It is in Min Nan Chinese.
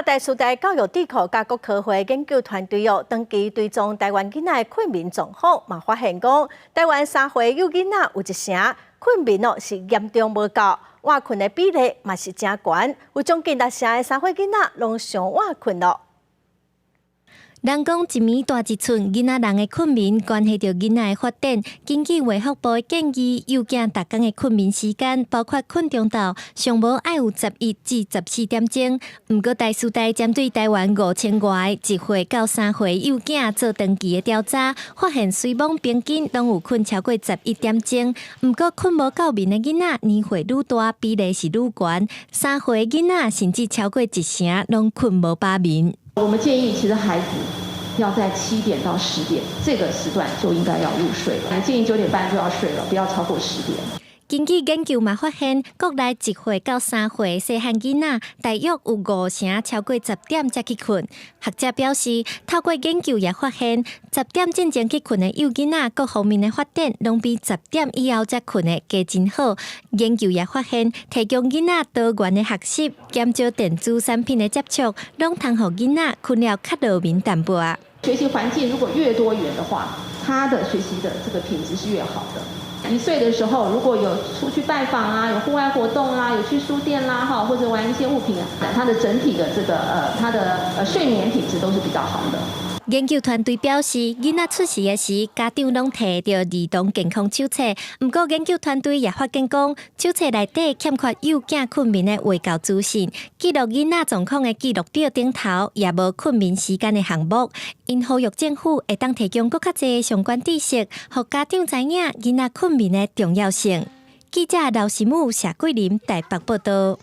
台師大教育智庫佮國科會研究團隊哦，長期追蹤台灣囡仔的睏眠狀況，嘛發現講，台灣3歲幼囡仔有一成睏眠哦是嚴重無夠，晚睏的比例嘛是誠懸，有將近六成的3歲囡仔攏傷晚睏咯。人講一暝大一寸，囡仔人的睏眠關係著囡仔的發展。根據衛福部的建議，幼囝逐工的睏眠時間，包括睏中晝，上無愛有11至14點鐘。毋過台師大針對台灣5000外個1歲到3歲幼囝做長期的調查，發現雖罔平均攏有睏超過十一點鐘，毋過睏無夠眠的囡仔年歲愈大，比例是愈懸。3歲囡仔甚至超過一成攏睏無飽眠。我們建議，其實孩子要在7點到10點這個時段就應該要入睡了。建議9點半就要睡了，不要超過十點。根據研究嘛發現，國內1歲到3歲細漢囡仔，大約有五成超過十點才去睏。學者表示，透過研究也發現，十點進前去睏的幼囡仔，各方面的發展攏比十點以後才睏的加真好。研究也發現，提供囡仔多元的學習，減少電子產品的接觸，攏通予囡仔睏了較落眠淡薄仔。學習環境如果越多元的話，他的學習的這個品質是越好的。1歲的時候，如果有出去拜訪啊，有戶外活動啦，有去書店啦，哈，或者玩一些物品啊，他的整體的這個他的睡眠品質都是比較好的。研究團隊表示，囡仔出世的時，家長攏提著兒童健康手冊。毋過，研究團隊也發現講，手冊內底欠缺幼囝睏眠的衛教資訊，記錄囡仔狀況的記錄表頂頭也無睏眠時間的項目。𪜶呼籲政府會當提供閣較濟相關知識，予家長知影囡仔睏眠的重要性。記者劉思慕、謝桂林台北報道。